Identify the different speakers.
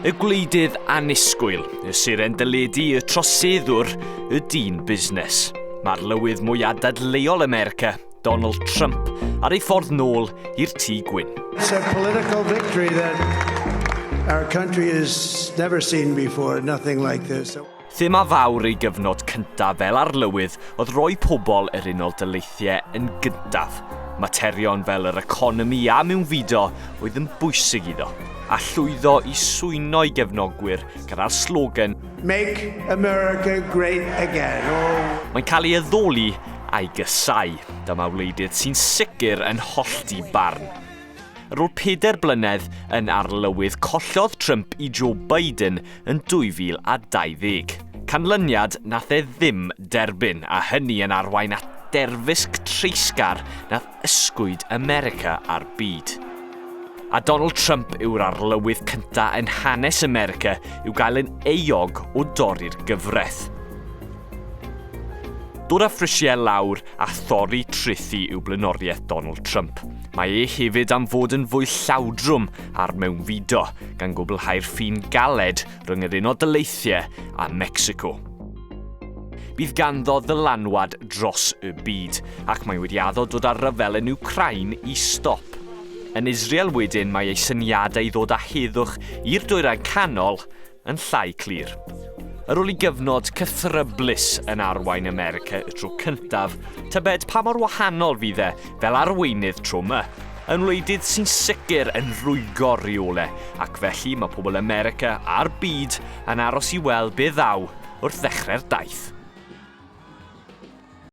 Speaker 1: Y gwleidydd annisgwyl, y seren deledu, y troseddwr, y dyn busnes. Mae'r lywydd mwyaf dadleuol America, Donald Trump, ar ei ffordd nôl i'r Tŷ Gwyn.
Speaker 2: It's a political victory that our country has never seen before, nothing like this.
Speaker 1: Thema fawr ei gyfnod cyntaf fel arlywydd oedd rhoi pobl yr Unol Daleithiau yn gyntaf. Materion fel yr economi a mewnfudo oedd yn bwysig iddo, a llwyddo i swyno'i gefnogwyr gyda'r slogan
Speaker 2: "Make America Great Again". Oh.
Speaker 1: Mae'n cael ei addoli a'i gysau. Dyma wleidydd sy'n sicr yn hollti barn. Ar ôl pedair blynedd yn arlywydd, collodd Trump i Joe Biden yn 2020. Canlyniad nath e ddim derbyn, a hynny yn arwain at derfysg treisgar nath ysgwyd America a'r byd. A Donald Trump yw'r arlywydd cyntaf yn hanes America i'w gael yn euog o dorri'r gyfraith. Dod â phrisiau lawr a thorri trethi yw blaenoriaeth Donald Trump. Mae e hefyd am fod yn fwy llawdrwm ar mewnfudo, gan gwblhau'r ffin galed rhwng yr Unol Daleithiau a Mexico. Bydd ganddo ddylanwad dros y byd, ac mae wedi addo dod â rhyfel yn Wcráin i stop. Yn Israel wedyn mae ei syniadau i ddod â heddwch i'r Dwyrain Canol yn llai clir. Ar ôl i gyfnod cythryblus yn arwain America y tro cyntaf, tybed pa mor wahanol fydd e fel arweinydd tro 'ma? Yn wleidydd sy'n sicr yn rwygo rheolau, ac felly mae pobl America a'r byd yn aros i weld be ddaw wrth ddechrau'r daith.